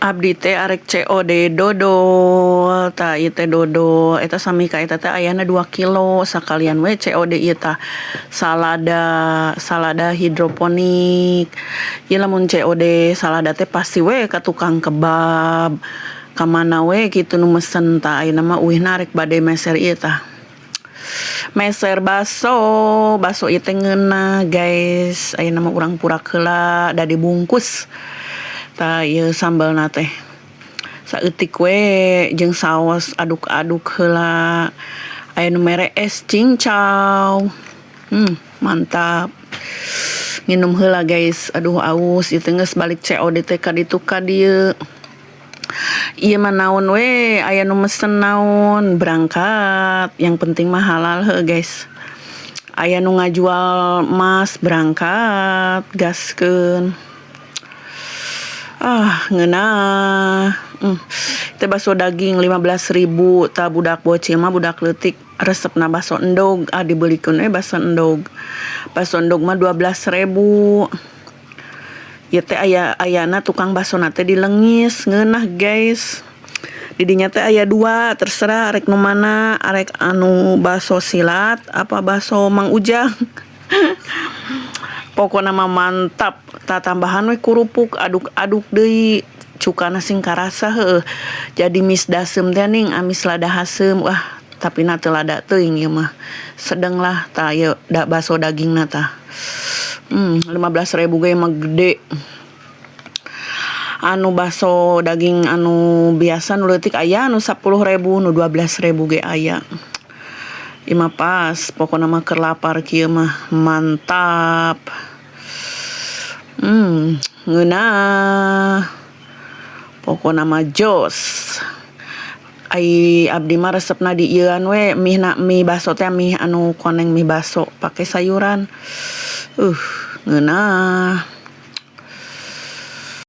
Abdi teh arek COD dodol tah ieu teh dodol eta sami ka eta teh ayana 2 kilo sakalian we COD ieu tah salada, salada hidroponik. Ieu lamun COD salada teh pasti we ka tukang kebab ka mana we kitu nu mesen tah ayeuna mah uihna arek bade meser ieu tah. Meser baso, baso ieu teh ngeunah guys ayeuna mah urang purak heula da dibungkus. Tah ieu sambalna teh saeutik we jeung saos aduk-aduk heula aya nu mere es cincau mantap nginum heula guys aduh aus ieu teh geus balik COD teh ka ditu ka dieu. Ieu mah naon we aya nu mesen naon berangkat yang penting mah halal heuh guys. Aya nu ngajual emas berangkat gaskeun. Ah ngeunah teh baso daging 15.000 tah budak bocil mah budak leutik resepna baso endog ah dibeulikeun we baso endog. Baso endog mah 12.000. Ieu teh aya ayana tukang basona teh di leungis ngeunah guys. Di dinya teh aya dua terserah arek nu mana arek anu baso silat apa baso Mang Ujang. Pokona mah mantap tah tambahan we kurupuk aduk-aduk deui cukana sing karasa heueuh jadi mis daseum teh ning amis lada haseum wah tapi na teu lada teuing ieu mah sedeng lah tah ieu baso dagingna tah 15.000 ge mah gede. Anu baso daging anu biasa nu leutik aya nu 10.000 nu 12.000 ge aya. Ieu mah pas pokona mah keur lapar kieu mah mantap. Ngeunah pokona mah jos. Ai abdi mah resepna di ieuan we mihna mie baso teh mie anu koneng mie baso pake sayuran. Ngeunah.